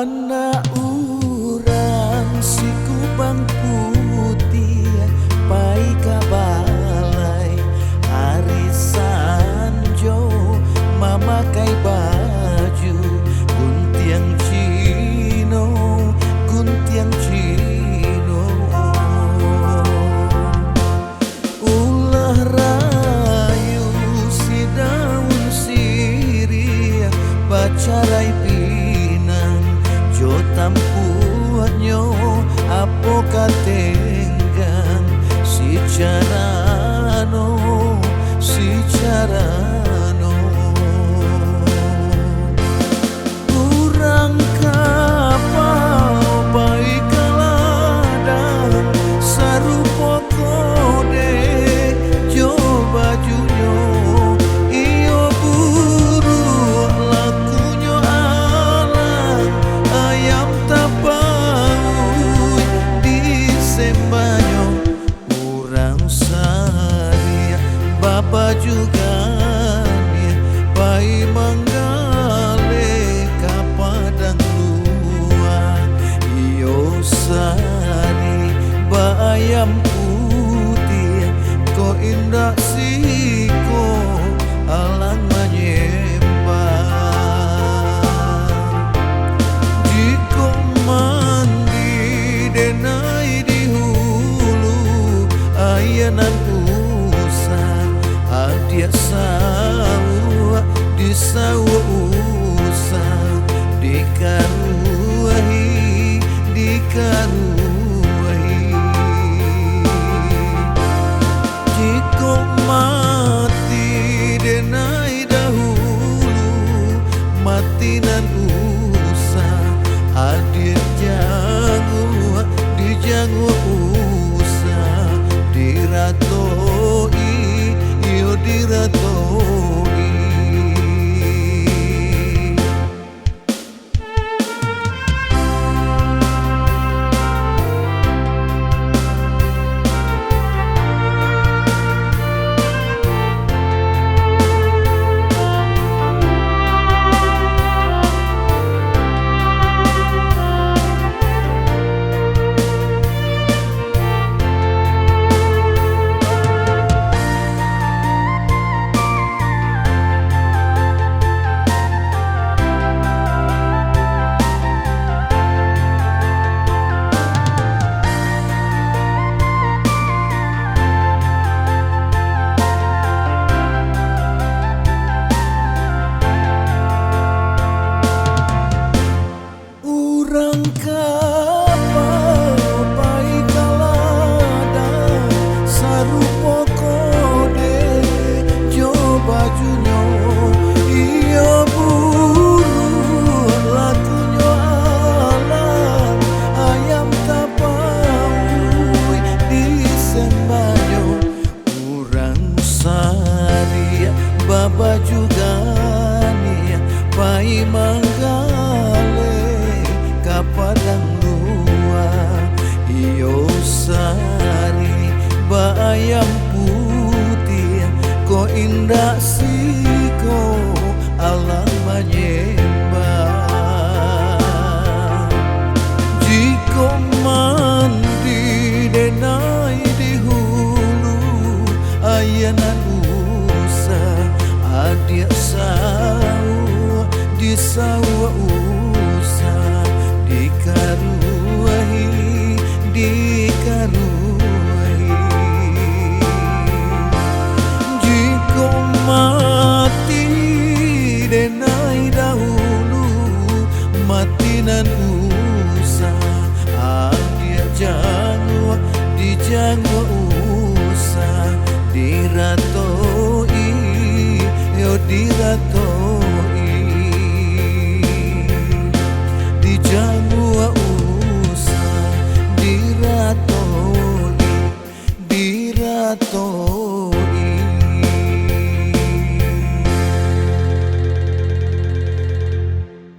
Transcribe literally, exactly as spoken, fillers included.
Anak urang si kubang putiah pai ka balai, ari sanjo mamakai baju guntiang Cino, guntiang Cino. Ulah rayu si daun siriah bacarai pinang, jo tampuaknyo apo ka tenggang, si carano, si carano. Urang kapau pai ka ladang, sarupo kode jo bajunyo, iyo buruak lakunyo alang, ayam tapauik disembahnyo. Urang sariah babaju ganiah pai manggaleh ka padang luang. Iyo sariah baayam putiah, kok indak siko alang manyembah. Jikok mandi denai di hulu, aia nan usah, adiak sauak, di sauak usah, dikaruahi, dikaruahi. Jikok mati denai dahulu, mati nan usah, adiak janguak, dijanguak usah, diratoi, iyo diratoi. Urang kapau pai ka ladang, sarupo kode jo bajunyo, iyo buruak lakunyo alang, ayam tapauik disembahnyo. Urang sariah babaju ganiah pai manggaleh ka padang luang. Iyo sariah baayam putiah, kok indak siko alang manyembah. Jikok mandi denai di hulu, aia nan usah, adiak sauak, di sauak usah, dikaruahi, dikaruahi. Jikok mati denai dahulu, mati nan usah, adiak janguak, dijanguak usah, diratoi, yo diratoi. Dijanguak usah, diratoi, diratoi.